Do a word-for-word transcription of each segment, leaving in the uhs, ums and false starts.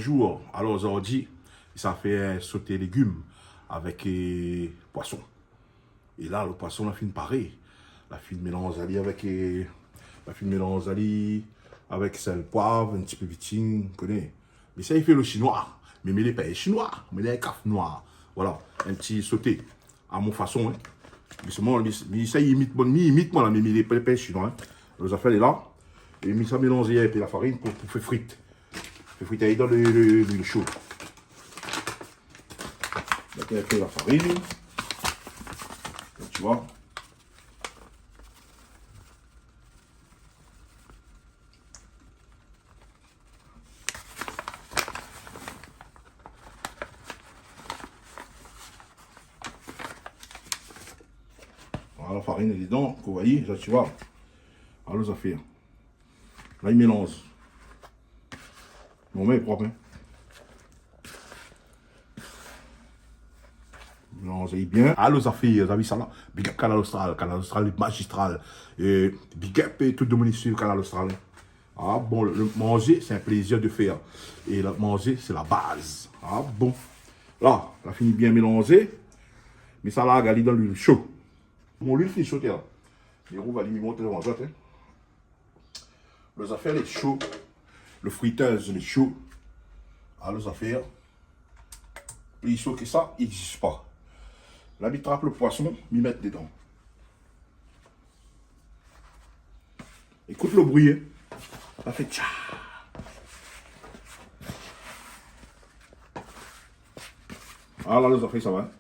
Bonjour. Alor, zordi, sa fé in soté légim avèk, euh, poison. É la, lo poison la fine paré. La fine mélanz ali avèk, euh, la fine mélanz ali avèk sèl, poiv, in ti pé viting, koné. Mé sa i fé lo shinoi. Mé, mé lé pa shinoi, mé lé kaf noir. Voilà, in ti soté a mon fason, hein. Mé sèlman, mi, mi sa imit, bon, mi imit, moin la, mé, mé lé pa, pa shinoi, hein. Lo zafèr lé la. É mi sa mélanz in pé la farine pou, pou fé frit. Fé frit ali dan lo, lo, luil sho. Mèt in pé la farine. Donk, tu vois. Voilà, la farine lé dedan, koman i, sa, tu vois. Alor, sa fé. La, i mélanz. Bon, mé prop, hein. Mélanz bien. Alor, sa fé, zot la vi sa la. Big up Kanal Austral. Kanal Austral lé magistral. É big up, é tout domoun i suiv Kanal Austral, hein. Ah bon, lo manzé, sé in plézir de fèr. É lo manzé, sé la baz. Ah bon. La, la fini bien mélanzé. Mé sa la, gali dan luil sho. Mon luil fine shoté la. Mé ou va li mont an zot, hein. Lo zafèr lé sho. Lo fritèz lé sho. Alor, lo zafèr, pli sho ke sa i égzis pa. La, mi trap lo poison, mi mèt dedan. Ékout lo bri, hein. Sa fé tcha. Ala, lo zafèr, sa va, hein.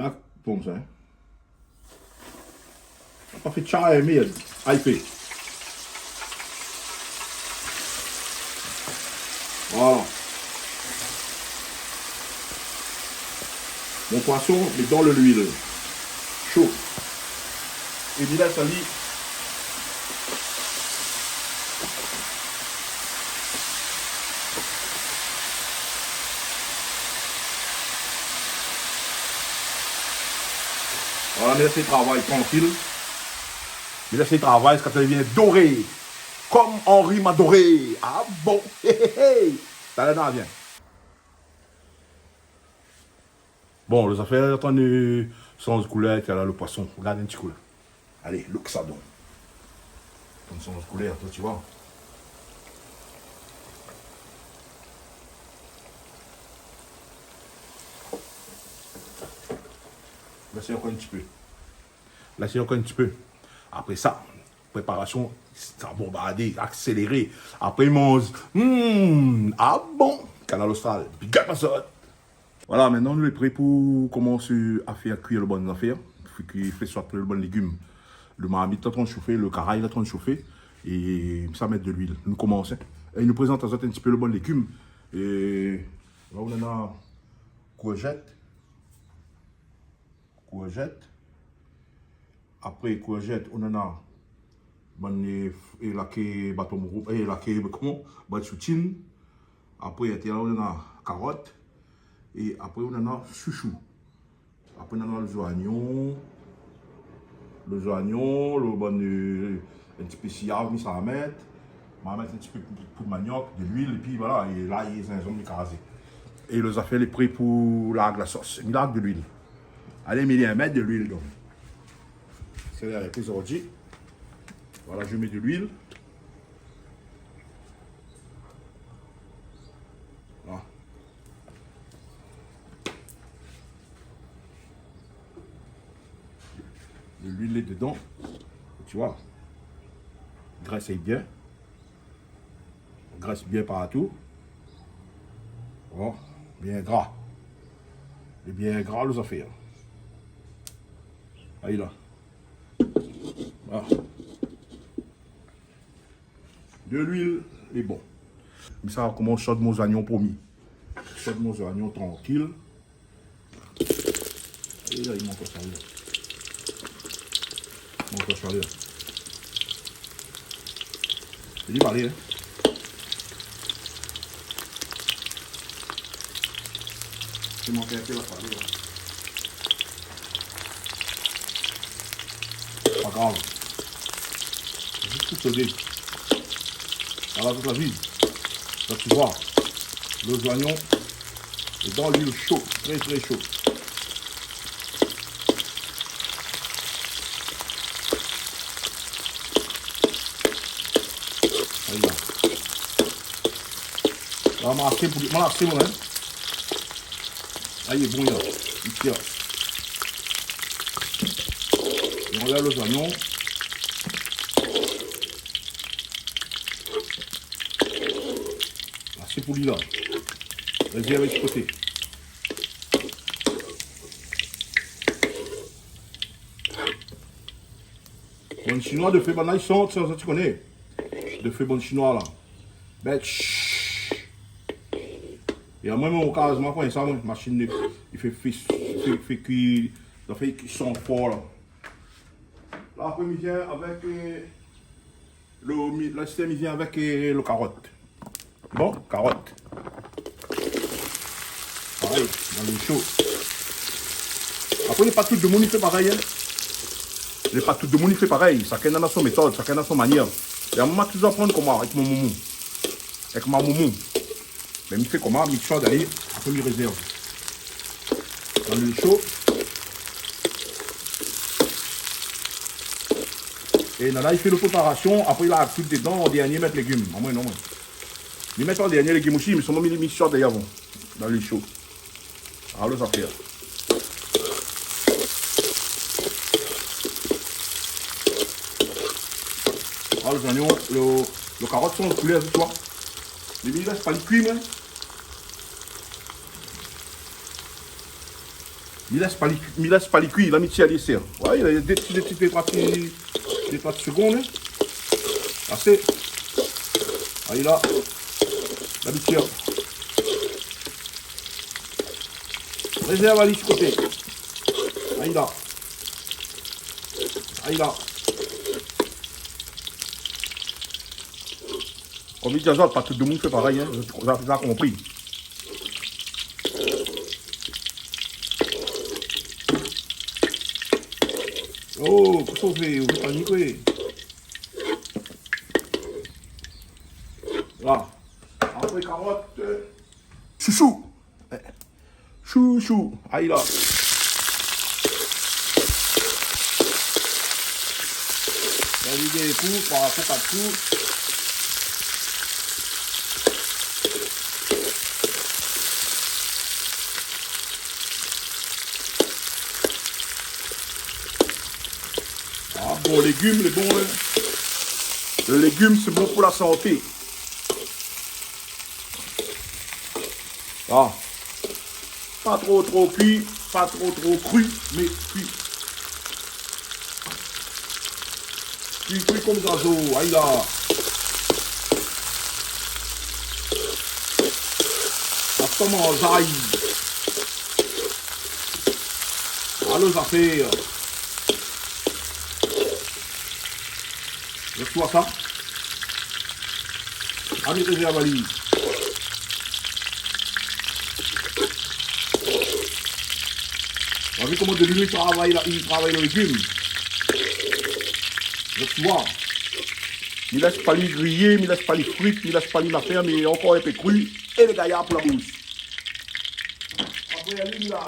La, konmsa, hein. Pa fé tcha, hein, mé, ay, fé. Voilà. Mon poison lé dan luil sho. É mi lès ali. Voilà, mi lès travay trankil. Mi lès travay ziska sa i vien doré. Kom Henri ma doré. Ah bon. Hé, hé, hé. Talèr na vien. Bon, lo zafèr lé antrin de sanz koulèr, té la, lo poison. Gard in ti kou la. Alé, look sa donk. Konm sanz koulèr, toi, tu vois. La, sé ankor in ti pé. La, sé ankor in ti pé. Apré sa, préparasion, sa bonbardé, akséléré. Apré, manz. Hmm, ah bon, Kanal Austral. Big up azot. Voilà, mintnan nou lé pré pou komans a fé kui lo bann zafèr. Fé kui, fé swat lo bann légim. Lo marmit lé antrin shofé, lo karay lé antrin shofé. É sa mèt de luil. Nou komans, hein. É nou prézant azot in ti pé lo bann légim. É la, ou néna kourzèt. Kourzèt. Apré kourzèt, ou néna bann, é, é laké baton rou-, é laké, koman, bann soutine. Apré, té la, ou néna karot. É apré, ou néna shoushou. Apré, ou néna lo zoignon. Lo zoignon, lo bann, euh, in ti pé siyav, mi sa mèt. Ma mèt in ti pé poud, poud maniok, de luil, épi voilà, é lay, zinzanm, mi krazé. É lo zafèr lé pré pou larg la sos. Mi larg de luil. Alé, mi mèt de luil donk. Sé la, épi zordi. Voilà, je mets de l'huile. Voilà. De l'huile lé dedan. Tu vois. Grès bien. Grès bien partou. Bon, bien gra. É bien gra, lo zafèr. Ayi la. Voilà. De l'huile, é bon. Mi sa komans sot mon zoignon promié. Sot mon zoignon trankil. Ayi la, i mank sa, la. Mank sa, la. Li va alé, hein. I mank in pé la farine, hein. Pa grav. Zis pou sodé. Ala tout la vi. La, tu vois. Lo zoignon dan luil sho, trè, trè sho. Ala. La, ma asé pou li, ma asé, moin, in. Ala, lé bon, la. Li tir. Nou anlèv lo zoignon. Asé pou li, la. Rézèrv si koté. Bann Shinoi, défoi, bann-la i shant, sa, sa, ti koné. Défoi bann Shinoi, la. Bèt, shh. É amoin, mon kaz, moin, koman sa, moin, mashine, li fé, fé, fé, fé kui, sa fé kui son for, la. La, apré, mi vien avèk, euh, lo, mi, la, sé mi vien avèk, euh, lo karot. Bon, karot. Parèy, dan luil sho. Apré, lé pa tout demoun i fé parèy, in. Lé pa tout demoun i fé parèy. Shakinn néna son métod, shakinn néna son manièr. É amoin, ma touzour aprann koman, avèk mon momon. Avèk ma momon. Mé mi fé koman, mi shant ali, apré mi rézèrv. Dan luil sho. É nana, li fé lo préparasion, apré, la, kout dedan, an dèrnié, mèt légim. Amoin, non, moin. Mi mèt an dèrnié légim osi, mé solman mi, mi sort dèyèr avan, dan luil sho. Alor, sa fé. Alor, zoignon, lo, lo karot son koulèr, ou oi. Mé mi lès pa li kui, moin. Mi lès pa li, mi lès pa li kui, la mi tir ali, sé. Wé, dé ti, dé ti, dé troi ti, dé troi ti segonn, in. Asé. Alé la. La mi tir. Rézèrv ali si koté. Alé la. Alé la. Konm mi di azot, pa tout demoun i fé parèy, in. Zot la, zot la konpri. Oh, kosa ou fé, ou fé pa ni koué. La. Apré karot, euh, shoushou. Shoushou, alé la. La vid in kou, par rapor a tou. Ah, bon, légim, lé bon, in. Lo légim, sé bon pou la santé. Ah. Pa tro, tro kui, pa tro, tro kri, mé kui. Kui, kui konm zazo, alé la. Atann, manzay. Alor, zafèr. Zot i oi sa ? Ami, rézèrv ali. Ou la vi koman de luil i travay la, i travay lo légim. Zot i oi. Mi lès pa li griyé, mi lès pa li frit, mi lès pa li nafèr, mé ankor in pé kri, é lé gayar pou la boush. Apré, ali la,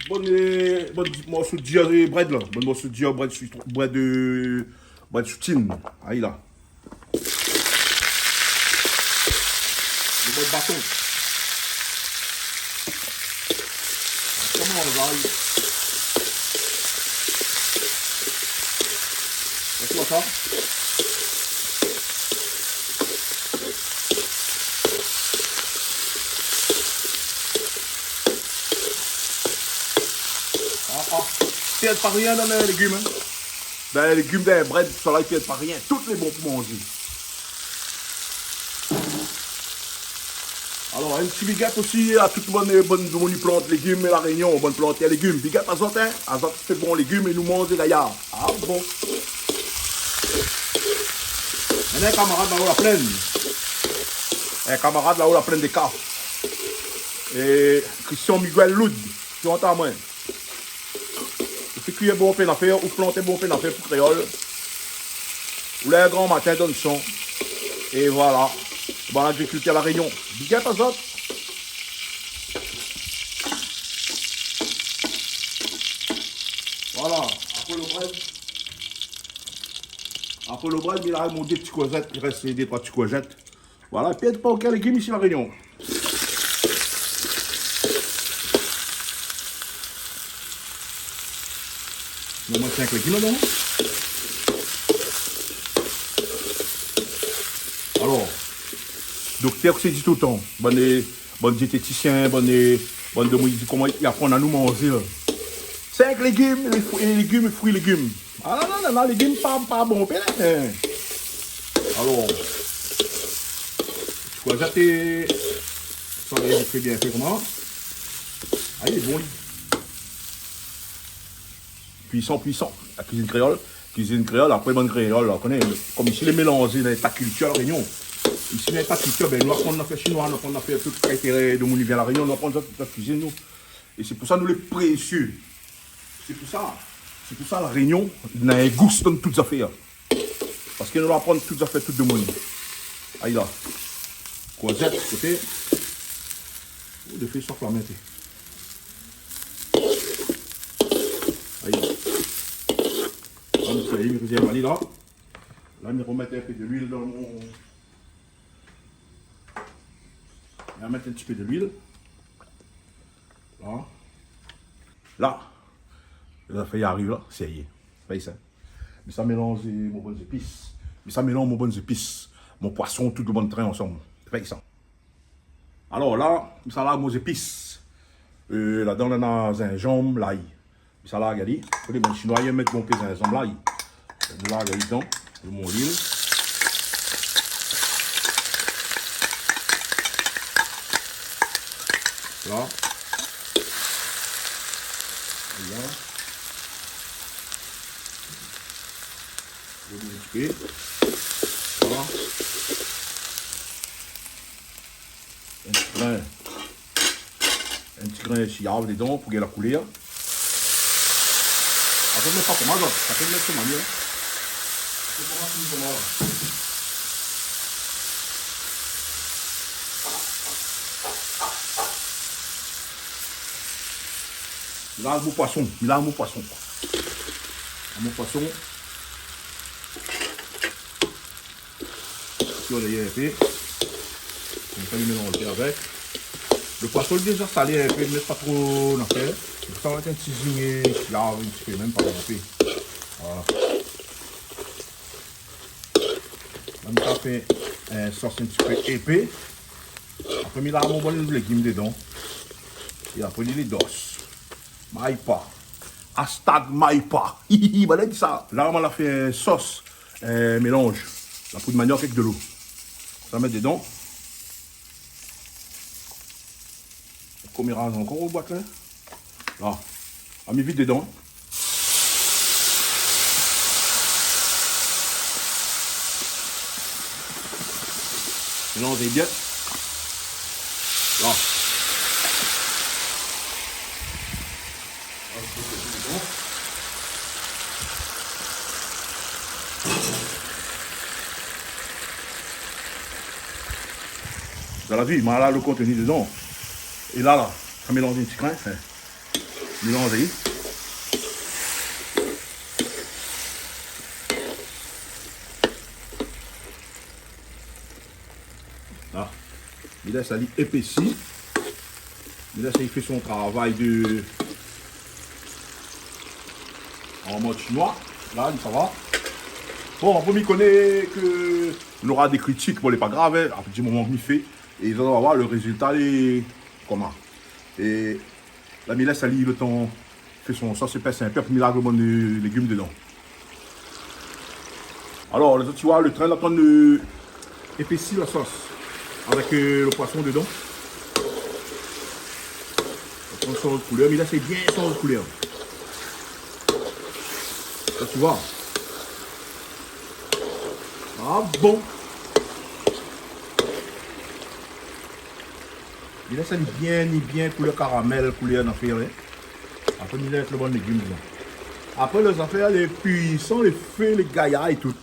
bann, euh, bann morso dir, euh, brèd la. Bann morso dir, brèd sitron, brèd, euh, brèd soutine. Alé la. Lo brèd baton. Koman ou va alé ? Zot i oi sa ? Ah, ah. Pèrd pa rien dan lé légim, in. Dan lé légim, dan brèd, sa la, i pèrd pa rien. Tout lé bon pou manzé. Alor, in ti big up osi a tout bann, bann moun i plant légim La Rényon, bann plantèr légim. Big up azot, in. Azot i fé bon légim é nou manzé gayar. Ah bon. Néna in kamarad laò La Plaine. In kamarad laò La Plaine dé Kaf. É Christian Miguel Loud. Ti antann amoin. Ou fé kui bon pé nafèr, ou plant bon pé nafèr pou kréol. Ou lèv gran matin, donn son. É voila. Bann agrikiltèr La Rényon, big up azot. Voilà, apré lo brèd, apré lo brèd, mi la mon dé ti kourzèt, i rès dé troi ti kourzèt. Voilà, pèrd pa okin légim isi La Rényon. Moin, moin, sink légim la, non ? Alor, doktèr, kosa i di toultan, bann, bann diététisien, bann, bann demoun i di koman i aprann anou manzé la. Sink légim, lé fri, lé légim, frui, légim. Ah la la la la, légim pa, pa bon, pé la, in. Alor, ti kourzèt, sa va èt bien fé koman. Ah, lé bon, li. Puisan, puisan. La kuizine kréol, kuizine kréol, apré bann kréol la, koné, kom isi lé mélanzé dan lé ta kiltir La Rényon. Isi dan lé ta kiltir, bin, nou aprann afèr shinoi, nou aprann afèr tout kalité demoun i vien La Rényon, nou aprann sa, tout la kuizine, nou. É sé pou sa nou lé présié. Sé pou sa, sé pou sa La Rényon na in gous dan tout zafèr. Paske nou la aprann tout zafèr tout demoun. Ay la. Kourzèt, koté. Ou, dé fèy sa flamé, té. Ay la. La, nou fé in rizèv ali la. La, mi romèt in pé de luil dan mon, mi mèt in ti pé de luil. La. La. Lé zafèr i ariv la, sérié. Fèy sa. Mi sa mélanz mon bann zépis. Mi sa mélanz mon bann zépis. Mon poison, tout lo bann trin ansanm. Fèy sa. Alor la, mi sa lav mon zépis. Euh, ladan, na zinzanm, lay. Mi sa larg ali. Fo lé bann shinoi i mèt bonpé zinzanm, lay. Mi larg ali dedan. Mon luil. La. Voilà. Lo luil in ti pé. Voilà. In ti grin, in ti grin siav dedan pou gingn la koulèr. Apré, mèt pa tomat, sa fé mèt tomat, in. Sé koman, sé koman la. Mi lav mon poison, mi lav mon poison. Mon poison. Sir dèryèr in pé. Konmsa, mi mélanz avèk. Lo poison lé déza salé in pé, mé pa tro non pli. Sa va èt in ti zingné, siav in ti pé, mèm pa bonpé. Voilà. La, mi sa fé in sos in ti pé épé. Apré, mi lav mon bann légim dedan. É apré, li lé dos. May pa. Hashtag may pa. Hihihi, bann nèg sa. La, ma la fé in sos, in mélanz. La poud maniok avèk dolo. Sa mèt dedan. Koméraz ankor o bwat la. La. La, mi vid dedan. Mélanz bien. La. Zot la vi, ma la lo kontni dedan. É la, la, sa mélanz in ti krin, in. Mélanz ali. La. Mi lès ali épési. Mi lès ali fé son travay de, an mod shinoi. La, li sava. Bon, apré, mi koné ke nora dé kritik, bon, lé pa grav, in. Apré, di moman ke mi fé, é zot va voir lo rézilta, lé koman. É la, mi lès ali lo tan fé son sos, sé pa sinp, apré mi larg mon, euh, légim dedan. Alor, lézot, ti voi, lo trin la tann, euh, épési la sos avèk, euh, lo poison dedan. La tann sanz koulèr, mi lès bien sanz koulèr. Sa, ti voi. Ah bon. Mi lès ali bien, ni bien koulèr karamèl, koulèr nafèr, in. Apré, mi lès lo bann légim dedan. Apré, lo zafèr lé puisan, lé fé, lé gayar é tout.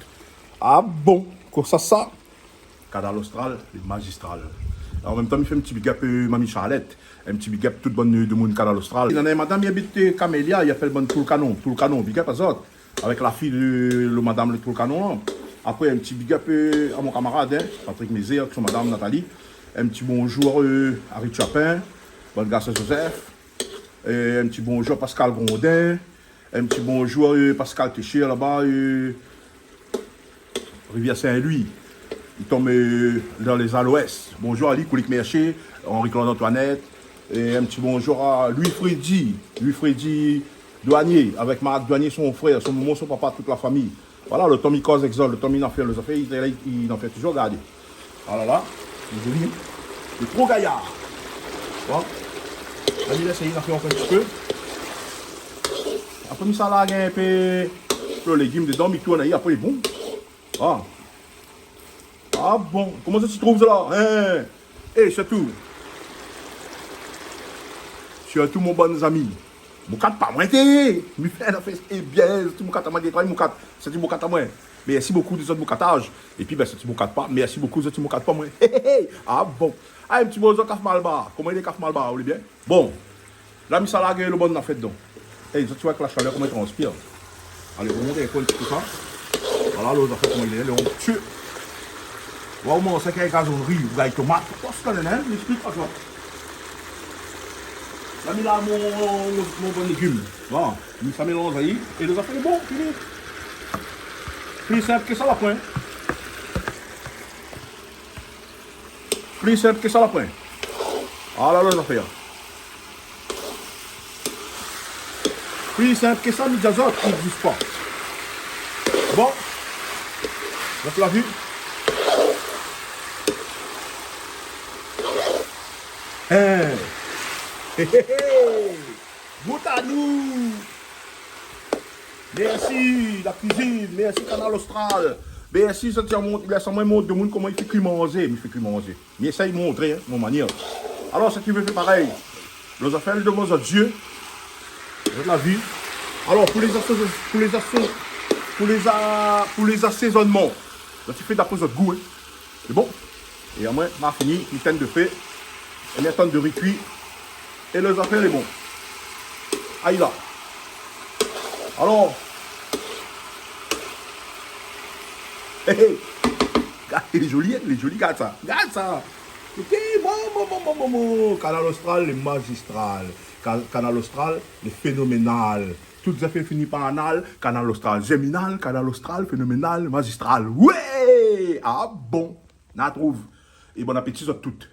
Ah bon, konmsa sa. Kanal Austral, lé mazistral. An mèm tan, mi fé in ti big up, euh, Mami Charlette. In ti big up tout bann, euh, demoun Kanal Austral. Néna in madam i abit, euh, Camélia, i apèl bann Toulkanon. Toulkanon, big up azot. Avèk la fiy de lo madam lo Toulkanon la. Apré, in ti big up, euh, a mon kamarad, hein, Patrick Mézé, avèk son madam Nathalie. In ti bonjour, euh, a Richapin, bann garson Joseph. É in ti bonjour a Pascal Grondin. In ti bonjour, euh, Pascal Téchier laba, euh, Rivière Saint-Louis. Li tonm, euh, dan lé Aloès. Bonjour a li, Koulik Mercier, Henri-Claude Antoinette. É in ti bonjour a Louis Freddy, Louis Freddy Douanier, avèk Marc Douanier, son frèr, son momon, son papa, tout la fami. Voilà, lo tan mi koz èk zot, lo tan mi na fé lo zafèr, li, li na fé toujour gardé. Alala, lé zoli, lé tro gayar. Bon. La, mi lès ali, na fé ankor in ti pé. Apré, mi sa larg in pé lo légim dedan, mi tourn ali, apré, lé bon. Ah. Ah bon, koman sa ti trouv sa la, hein? É, sirtou, sirtou mon bann zami, moukat pa moin té. Mi fé in afèr, é bien, sirtou moukat amoin, détroi moukat, sirtou moukat amoin. Mèrsi bokou de zot moukataz. Épi, bin, sirtou moukat pa, mèrsi bokou, sirtou moukat pa moin. Hé, hé, hé. Ah bon. Ah, in ti bonjour Kaf Malbar. Koman i lé, Kaf Malbar? Ou lé bien? Bon. La, mi sa larg lo bann nafèr dedan. É, zot i voi èk la shalèr koman i transpir. Alé, ou mont ankor in ti pé sa. Voilà, lo zafèr koman i lé, lé on ti. Waw, mon, sa ki gazonri, ou gay tomat. Kosa, hein, mi èksplik pa sa. La, mi la mon, mon, mon bann légim. Voilà, mi sa mélanz ali. É lo zafèr lé bon, fini. Pli sinp ke sa, la poin. Pli sinp ke sa, la poin. Alala, lo zafèr. Pli sinp ke sa, mi di azot, i égzis pa. Bon. Zot la vi? Hein. Hé, hé, hé. Gout anou. Mèrsi la kuizine, mèrsi Kanal Austral. Mèrsi, sa ti amont, lès amoin mont demoun koman i fé kui manzé, mi fé kui manzé. Mi éséy montré, hein, mon manièr. Alor, sat i vé fé parèy, lo zafèr lé dovan zot zié, zot la vi. Alor, pou lé aso-, pou lé aso-, pou lé a-, pou lé asézonnman, zot i fé dapré zot gou, hein. Lé bon. É amoin, ma fini, mi tinn de fé. É mi atann de ri kui. É lo zafèr lé bon. Ay la. Alor. Hé, hé. Gard, lé zoli, hein, lé zoli, gard sa. Gard sa. Ok, bon, bon, bon. Kanal Austral, lé mazistral. Ka-, Kanal Austral, lé fénoménal. Tout zafèr fini par anal, Kanal Austral, zèrminal, Kanal Austral, fénoménal, mazistral. Wé! Ah bon. Na trouv. É bon apéti zot tout.